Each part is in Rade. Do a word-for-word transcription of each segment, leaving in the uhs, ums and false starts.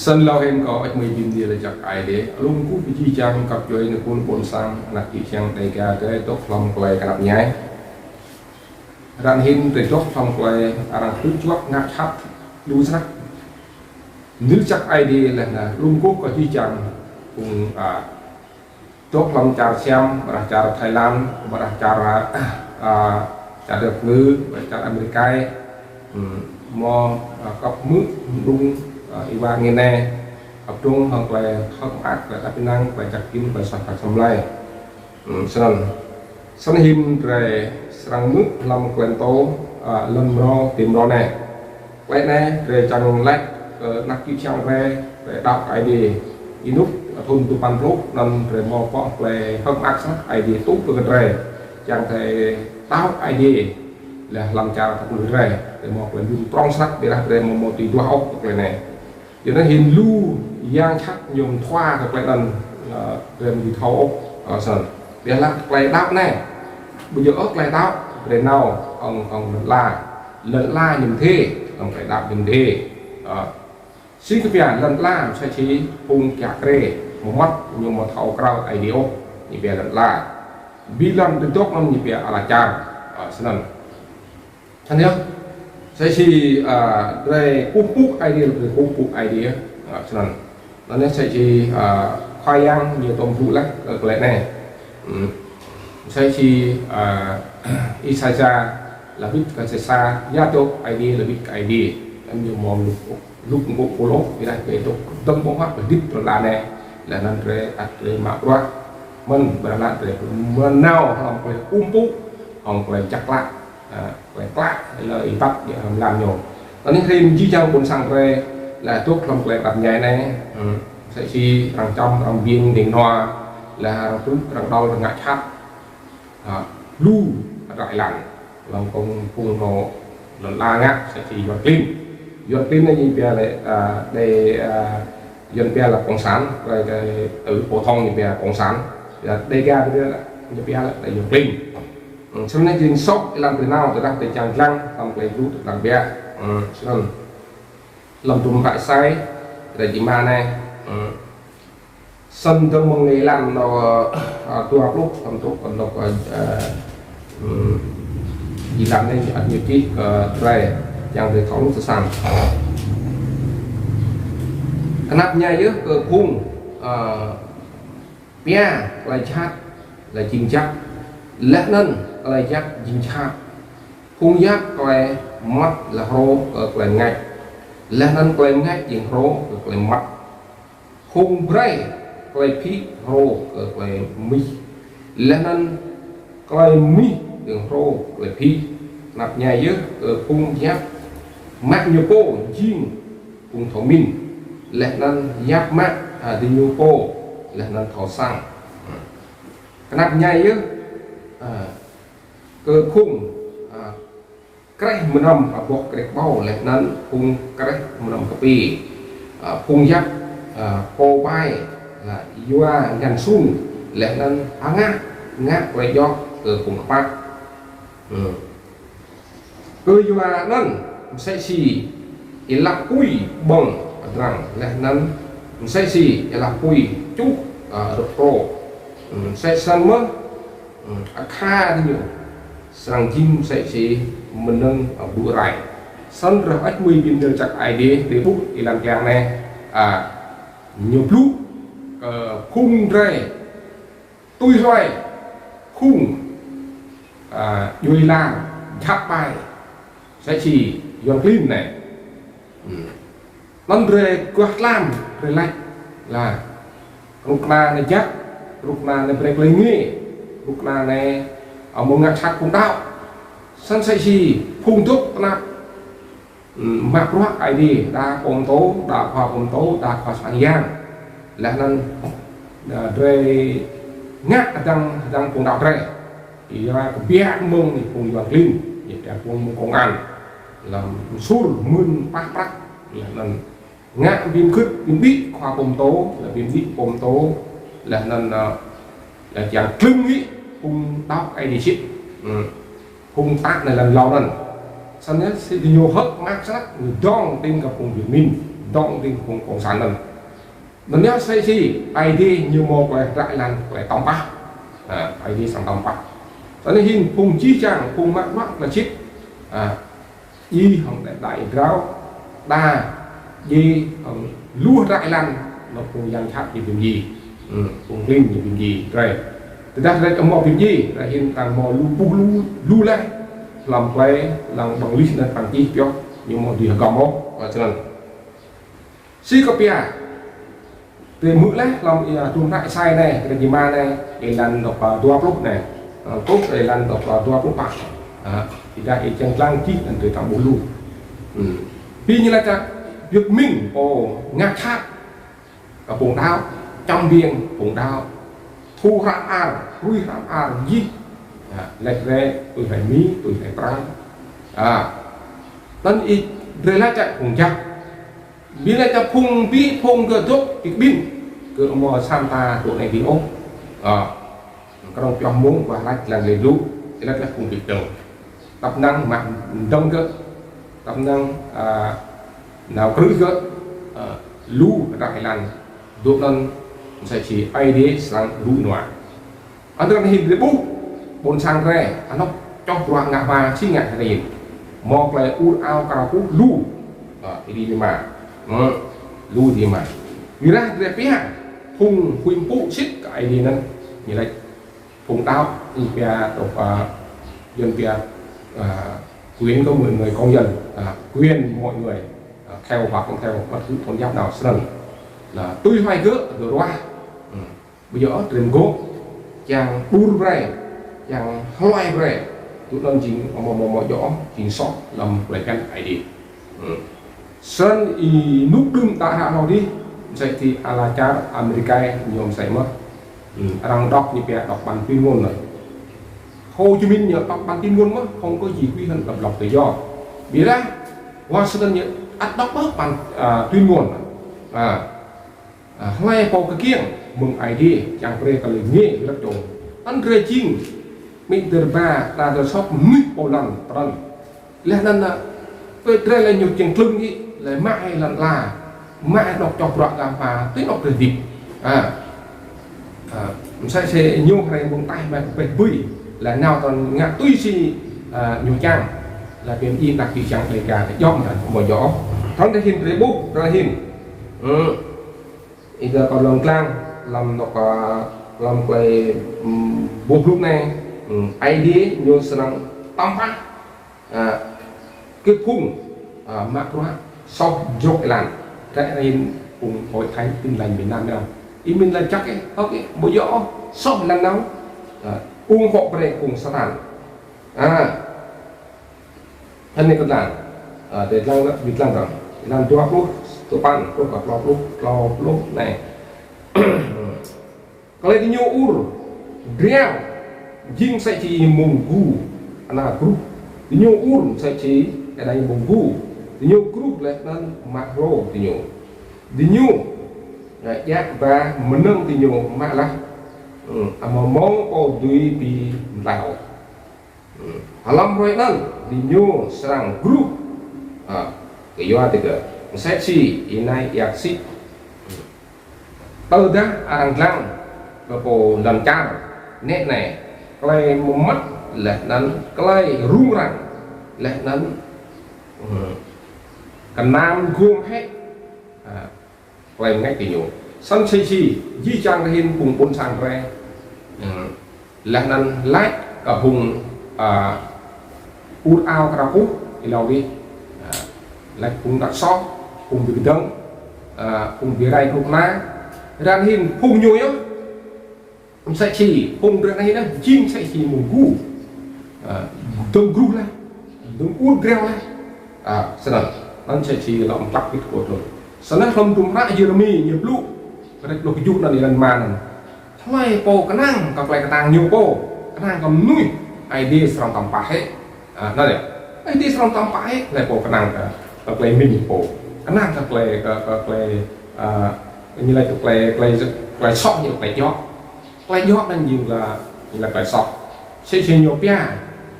Snăn lŏ hĭn kâo ăt mơ̆ng bi mni lač jăk Aê Diê, alum kơ jih jang găp djuê nơkul ƀuôn sang, anak čư̆ čhiăng Dega drei dôk hlăm klei knap mñai. Arăng hĭn drei dôk hlăm klei arăng ktư̆ juă ngă jhat lu snăk. Mni lač jăk Aê Diê leh anăn alum kơ jih jang phung, a, dôk hlăm čar Siam, ƀiădah čar Thái Lan, ƀiădah čar, a, čar Dêga, ƀiădah čar Amêrika, hmm, mâo, a, kăp mơ̆ng, mđung, a, êwa ngê anei, kăp dôk hŏng klei hơ̆k mơak, klei êđăp ênang, klei jăk jĭn, klei soh kăk săm lai. Hmm, snăn. Snăn hĭn drei srăng mŭt hlăm klei mtô, a, lăn mrâo, ti mrâo anei. Klei anei, drei čiăng lač kơ anak čư̆ čhiăng drei, drei đăo Aê Diê. Ênuk thŭn dua păn pluh, anăn drei mâo pŏk klei hơ̆k mơak snăk Aê Diê tŭ kơ drei. Čiăng drei đăo Aê Diê, leh hlăm čar tăp lu drei. Drei mâo klei lŭn prŏng snăk, ƀiădah drei mâo mâo tui duah ôh klei anei. Yua anăn hĭn lu yang jhat ñu mthua kơ klei anăn, a, drei amâo thâo ôh, a, snăn. Ƀiădah klei đăo anei, ƀu djŏ ôh klei đăo, drei nao, ŏng, ŏng lăn ala. Lăn ala ñu mdê, ŏng klei đăo ñu mdê. A, si kbiă lăn ala, msĕ si phung kiă kriê, mâo măt, ñu amâo thâo krao Aê Diê ôh, ñu pia lăn ala. Bi lăn dôk anăn ñu pia ala čar, a, snăn. Snăn yơh, msĕ si, a, drei kkuh mpŭ Aê Diê, drei kkuh mpŭ Aê Diê, a, snăn. Anăn yơh msĕ si, a, Khua Yang ñu tuôm blŭ leh, ơ, klei anei. Hmm. Msĕ si, a, Isaia, lač wĭt kơ Isaia, ya dôk Aê Diê, lač wĭt kơ Aê Diê. Anăn ñu mâo luk, luk mpŭ pôl ôh, ƀiădah drei dôk dơ̆ng ƀơ̆ng huă, hdĭp ti lăn ala anei. Leh anăn drei ăt drei mă bruă. Mơ̆n, ƀiădah drei mơ̆ng nao hlăm klei kkuh mpŭ, hlăm klei jăk klă. A, klei klă, leh êbat, ya, hlăm lăn ñu. Anăn hĭn jih jang ƀuôn sang drei, leh dôk hlăm klei knap mñai anei, hmm, msĕ si arăng čăm, arăng biêng, dĭng nua, leh arăng tŭ, arăng đăl, arăng ngă jhat. A, lu, hdră êlan. Hlăm kông phung nô, lăn ala ngă, msĕ si Yuăn klin. Yuăn klin anei ñu pia lĕ, a, đe, a, Yuăn pia lĕ cộng sản, klei, klei, từ phổ thông ñu pia cộng sản. Ya, Dega ñu pia lĕ, ñu pia lĕ, đe Yuăn klin. Hmm, snăn jing soh êlan drei nao, tơdah drei čiăng dlăng, hlăm klei blŭ tơdah biă. Hmm, snăn. Hlăm hdruôm hră Êsai, drei jing mă anei. Hmm. Snăn dơ̆ng mơ̆ng êlan nô, a, dua pluh, hlăm truh, hlăm truh, a, hmm, êlan anei, ăt ñu čih kơ drei, čiăng drei thâo lu sơsăn. Knap mñai yơh kơ phung, a, pia klei jhat leh jing jăk, leh anăn klei jăk jing jhat. Phung yap klei mmăt leh hrô kơ klei mngač, leh anăn klei mngač jing hrô kơ klei mmăt. Phung brei klei phĭ hrô kơ klei mmih, leh anăn klei mmih jing hrô klei phĭ. Knap mñai yơh kơ phung yap mă ñu pô jing phung thâo mĭn, leh anăn yap mă, a, diñu pô, leh anăn thâo săng. Knap mñai yơh, a, kơ phung, a, kreh mnăm, a, boh kreh ƀâo, leh anăn phung kreh mnăm kpiê, a, phung yap, a, pô ƀai, a, yua ngăn sung, leh anăn hngah ngă klei djŏ kơ phung kpă. Hmm. Kyuanăn msĕ si êlah pui ƀơ̆ng adrăng leh anăn msĕ si êlah pui čuh, a, rơ̆k trô. Msĕ snăn mơh, akha diñu srăng jing msĕ si mnơ̆ng, a, blŭ rai. Snăn drei ăt mui bi mni lač jăk Aê Diê, drei ƀuh êlan kliăng anei, a, ñu blŭ kơ phung drei tui hluê phung, a, djuê lar jhat ƀai, msĕ si Yuăn klin anei. Hmm. Anăn drei guah tlam, drei lač lah, knŭk kna anei jăk, knŭk kna anei brei klei êngiê, knŭk kna anei, a, amâo ngă jhat phung đăo. Snăn msĕ si phung dôk tnap, hmm, mă bruă Aê Diê, đa pô mtô, đa khua pô mtô, đa khua sang yang. Leh anăn, a, drei ngă hdơ̆ng, hdơ̆ng phung đăo drei. Êwa kbiă mơ̆ng phung Yuăn klin, ñu pia phung mơ̆ng công an. Hlăm msur mưn pah prăk, leh anăn ngă bi mkhưt, bi mđĭ khua pô mtô, leh bi mđĭ pô mtô, leh anăn, a, leh čiăng klưm hĭ phung đăo Aê Diê sĭt. Hmm. Phung tăk anei lăn êlâo anăn. Snăn yơh, si diñu hơ̆k mơak snăk, ñu dŏng tĭng kơ phung Yuăn mĭn. dŏng dĭng phung cộng sản anăn. Anăn yơh msĕ si Aê Diê ñu mâo klei hdră êlan klei tăm pah. Ha, Aê Diê srăng tăm pah. Snăn hĭn phung jih jang phung mă bruă klei sĭt. Ha, djiê hŏng đa, đa êa drao, đa djiê hŏng lu hdră êlan, anôk phung yang jhat ñu bi mdjiê. Hmm, phung klin ñu bi mdjiê drei. Tơdah drei amâo bi mdjiê, drei hĭn arăng mâo lu ƀuh lu, lu leh. Hlăm klei lăng ƀăng lih anăn arăng čih pioh, ñu amâo dưi hgăm ôh, snăn. Si kơ pia, drei hmư̆ leh hlăm ia hdruôm hră Êsai anei, kdrêč êma anei, êlan dôk, a, dua pluh anei. A, truh êlan dôk, a, dua pluh pă. A, ƀiădah ih čiăng dlăng čih anăn drei thâo ƀuh lu. Hmm. Bi ñu lač, a, Việt Minh, ơ, ngă jhat kơ phung đăo, čăm biêng phung đăo, thu hră mơar, hrui hră mơar jih. A, lač drei, tui hră Mi, tui hră Prăng. A, anăn ih drei lač, a, phung jăk. Bi lač kơ phung bi phung kơ dôk bi kƀĭn, kơ amâo sa mta dôk anei dih ôh. A, knŏng pioh mmông wah lač dlăng leh lu, lač leh phung bi kdơ̆ng. Tăp năng mă mdơ̆ng gơ̆, tăp năng, a, nao krư̆ gơ̆, a, lu hdră êlan, dôk anăn msĕ si Aê Diê srăng rŭ nua. Anăn hĭn drei ƀuh, ƀuôn sang drei, anôk čoh bruă ngă hma si ngă hĭn. Mâo klei ur ao kra kuh lu, a, êdi lima. Hmm, lu êdi lima. Ƀiădah drei pia, phung huĭ mpŭ sĭt kơ Aê Diê anăn, ñu lač, phung đăo, ñu pia, tôk, a, yuăn pia, a, quyền của mọi người công dân, a, quyền mọi người, a, theo hoặc không theo, bất cứ tôn giáo nào snăn. Là tui hlue gơ̆, gơ̆ ruah. Hmm. Ƀiădah ôh, drei mgô̆, čiăng ur brei, čiăng hlue brei. Tui anăn jing amâo, amâo, amâo djŏ, jing soh hlăm klei bhiăn Aê Diê. Hmm. Snăn ênuk đưm ta hră hlâo dih, msĕ si ala čar Amêrika ñu msĕ mơh. Hmm. Arăng đọc ñu pia đọc bản tuyên ngôn anăn. Hồ Chí Minh ñu đọc bản tuyên ngôn mơh, không có gì quý hơn độc lập tự do. Ƀiădah Washington ñu ăt đọc mơh bản, a, tuyên ngôn. A. A, hlei pô kkiêng mơ̆ng Aê Diê, čiăng brei kơ leh nge grăp čô. Anăn drei jing, mĭt drei ba, ta drei sŏk mnuih pô lăn, trăn. Leh anăn, a, pơ drei leh ñu čiăng tlưng ih, leh mă hĕ lăn ala, mă hĕ anôk čoh bruă ngă hma, tui anôk drei hdĭp. A, a, msĕ si ñu hriê mơ̆ng taih mă kơ peh bui, leh nao trăn ngă tui si, a, ñu čiăng, leh bi mdjiê anak čư̆ čiăng Đêga, djŏ mơh, amâo djŏ. Thâo drei hĭn drei ƀuh, drei hĭn. Hmm. Ih dơ̆ng kâo lŏ dlăng, hlăm anôk, a, hlăm klei, mm, boh blŭ anei, mm, Aê Diê ñu srăng tăm pah, a, kơ phung, a, mă bruă soh jrŏk êlan. Drei hĭn phung Hội Thánh Tin Lành miền Nam nao. Ih mĭn lač jăk ih, hŏk ih, amâo djŏ ôh, soh êlan nao. A, ung hŏk brei phung Satan. A, Hơnĭ kơ dlăng, a, drei dlăng, bi dlăng dơ̆ng. Êlan dua pluh dua păn, truh kơ tlâo pluh, tlâo pluh anei. Klei diñu ur driâo, jing msĕ si mông gu, ana gruh. Diñu ur msĕ si êđai mông gu. Diñu gruh leh anăn mă hlô diñu. Diñu, a, djă ba mnơ̆ng diñu mă leh. Hmm, amâo mâo pô dưi bi mtlaih ôh. Hmm. Hlăm hruê anăn, diñu srăng gruh. A, kyua digơ̆ msĕ si ênai êa ksĭ. Tơdah arăng dlăng kơ pô lăn čar, nĕ anei, klei mmăt leh anăn klei rŭng răng leh anăn, hmm, knam guôm hĕ. A, klei mngač diñu. Snăn msĕ si, jih jang drei hĭn phung ƀuôn sang drei. Hmm. Leh anăn lač kơ phung, a, ur ao kra kuh, êlâo dih. A, lač phung ngă soh, phung bi kdơ̆ng, a, phung bi rai knŭk kna. Ară anei hĭn phung ñu yơh. Msĕ si, phung drei anei nă, jing msĕ si mông gu. A, dơ̆ng gruh leh, dơ̆ng ur driâo leh. A, snăn, anăn msĕ si lŏ mklăk wĭt kơ drei. Snăn hlăm hdruôm hră Yêrêmi ñu blŭ, kdrêč pluh kjuh anăn êlan êma anăn. Hlei pô knang kơ klei ktang ñu pô, knang kơ mnuih, Aê Diê srăng tăm pah hĕ. A, anăn yơh. Aê Diê srăng tăm pah hĕ, hlei pô knang kơ, kơ klei mĭn ñu pô. Knang kơ klei, kơ, kơ klei, a, ñu lač kơ klei, klei, klei soh ñu klei djŏ. Klei djŏ anăn jing leh, jing leh klei soh. Msĕ si ñu pia,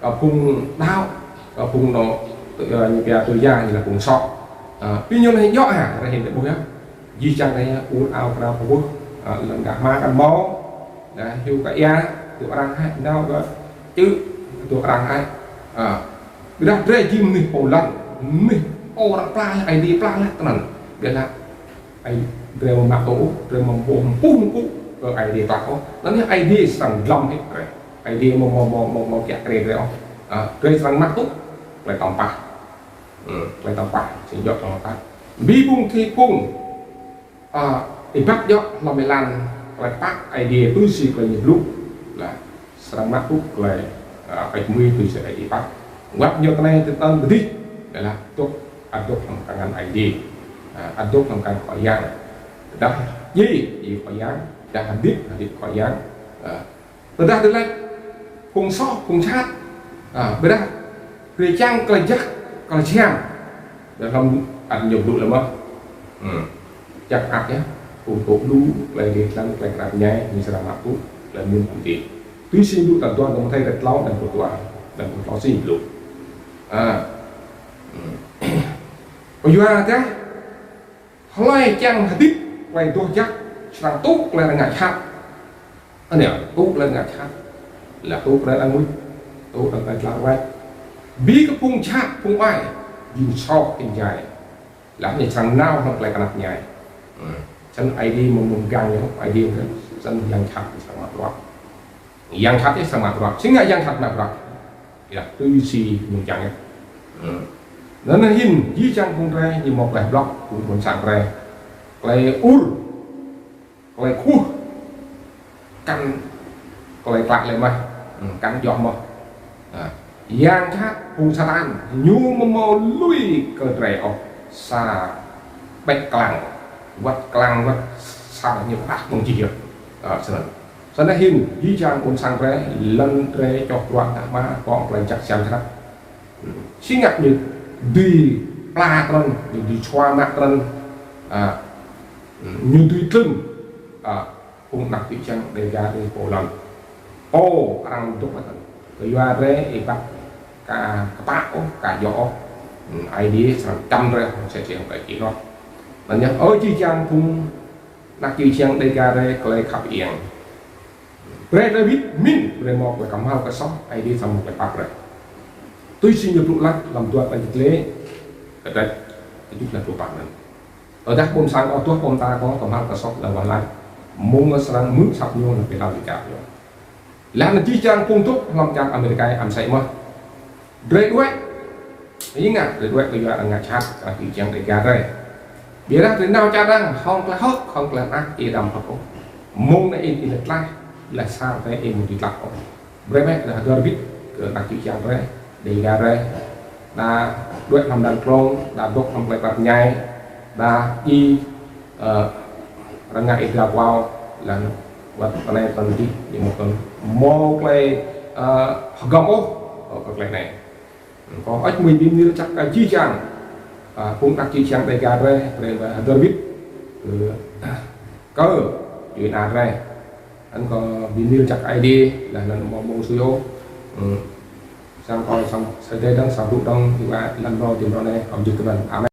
kơ phung đăo, kơ phung anôk, ơ, ñu pia tui ya, jing leh phung soh. Ơ, bi ñu leh djŏ ha, rei hin ƀuh ya. Jih jang rei ur ao krao pơwuh, ơ, lăn gah hma kăn mâo, dah hiu kơ ia, tu arăng hai, nao kơ čư̆, tu arăng hai. Ơ, ƀiădah drei jing mnuih pô lăn, mnuih pô arăng pla leh, Aê Diê pla leh tinăn. Ƀiădah ai drei mă tŭ, drei mă mpŭ, mpŭ, mpŭ kơ Aê Diê pla ôh. Anăn yơh Aê Diê srăng dlăm hĭ drei. Aê Diê mâo, mâo, mâo, mâo, mâo kiă kriê drei ôh. Ơ, drei srăng mă tŭ klei tăm pah. Hmm, klei tăm pah, sĭt jăk tăm pah. Bi phung thĭ phung, ơ, êbat djŏ hlăm êlan klei pap Aê Diê tui si klei ñu blŭ. Lah, srăng mă tŭ klei, ơ, pĕč mui tui si Aê Diê pap. Wăt ñu tinei ti tăn kdih, ƀiădah dôk, ăt dôk hlăm kngan Aê Diê. Ơ, ăt dôk hlăm kngan Khua Yang. Dah djiê, djiê Khua Yang, dah hdĭp, hdĭp Khua Yang. Ơ, Tơdah drei lač phung soh, phung jhat, ơ, ƀiădah drei čiăng klei jăk, klei siam. Dah hlăm ăt ñu blŭ leh mơh. Hmm. Jăk ăt yơh, phung tŭ lu, klei rih lăn, klei knap mñai, ñu srăng mă tŭ klei mĭn Aê Diê. Tui si ñu ta duah dơ̆ng mthei kdrêč tlâo, dơ̆ng kdrêč dua, dơ̆ng kdrêč tlâo si blŭ. Ơ. Hmm. Kyua dah hlei čiăng hdĭp klei doh jăk, srăng tŭ klei rnga jhat. Anei, tŭ klei rnga jhat. Lah tŭ klei rnga mŭt, tŭ klei tlă wăt. Bi kơ phung jhat, phung ƀai, jing soh, jing jai. Lah ñu srăng nao hlăm klei knap mñai. Hmm. Snăn Aê Diê mâo mơ̆ng gang ñu, Aê Diê snăn yang jhat srăng mă bruă. Yang jhat srăng mă bruă. Si ngă yang jhat mă bruă? Ƀiădah tui si ñu čiăng yơh. Hmm. Anăn hĭn, jih jang phung drei, ñu mâo klei blŏk, phung ƀuôn sang drei. Klei ur, klei kkuh, kăn klei klă leh mơh, hmm, kăn djŏ mơh. Ơ, yang jhat, phung Satan, ñu amâo mâo lui kơ drei ôh, sa ƀĕ klang, wăt klang, wăt sa ñu pah mơ̆ng jih yơh. Ơ, snăn. Snăn hĭn, jih jang ƀuôn sang drei, lăn drei čoh bruă ngă hma, kŏ klei jăk siam snăk. Si ngă ñu dưi pla trơn, ñu dưi čua mă trơn, ơ, ñu dưi tlưm, ơ, phung anak čư̆ čiăng Dega drei pô lăn. Pô arăng dôk mă trơn. Kyua drei êbat ka kpă ôh, ka djŏ ôh. Aê Diê srăng čăm drei, msĕ si klei čih anăn. Anăn yơh, ơ jih jang phung anak čư̆ čiăng Dega drei klei khăp iêng. Brei drei wĭt mĭn, brei mâo klei kmhal kơ soh, Aê Diê srăng mâo klei pap brei. Tui si ñu blŭ lač hlăm dua Klei Yăl Dliê, kdrêč kjuh leh pluh pă anăn. Tơdah ƀuôn sang kâo, duah ƀuôn ta kâo, kmhal kơ soh leh wah lač. Mơ̆ng srăng hmư̆ asăp ñu leh bi hlao bi kal ñu. Leh anăn jih jang phung dôk hlăm čar Amêrika, amsei mơh. Drei đuĕ. Ih ngă, drei đuĕ kyua arăng ngă jhat, arăng čư̆ čiăng Dega drei. Ƀiădah drei nao čar arăng, hŏng klei hơ̆k, hŏng klei mơak, ih đăm hơ̆k ôh. Mơ̆ng anei ih, ih leh tlaih, leh sang drei ih amâo dưi tlaih ôh. Brei mơh, drei hdơr bĭt, kơ anak čư̆ čiăng drei, Dega drei. Đa đuĕ hlăm mlan klông, đa dôk hlăm klei knap mñai, đa ih, ơ, arăng ngă ih dra kwao, leh wăt tinei tinăn dih, ñu mâo klei, mâo klei, ơ, hgăm ôh, ơ, kơ klei anei. Kâo hơêč hmưi bi mni lač jăk kơ jih jang, ơ, phung anak čư̆ čiăng Dega drei, drei hdơr bĭt, kơ, kơ, djuê ana drei. Anăn kâo bi mni lač jăk Aê Diê, leh anăn amâo mâo msui ôh. Hmm. Srăng kâo srăng sa drei dơ̆ng, srăng blŭ dơ̆ng, êwa lăn mrâo ti mrâo anei, ăm jih tinăn. Amen.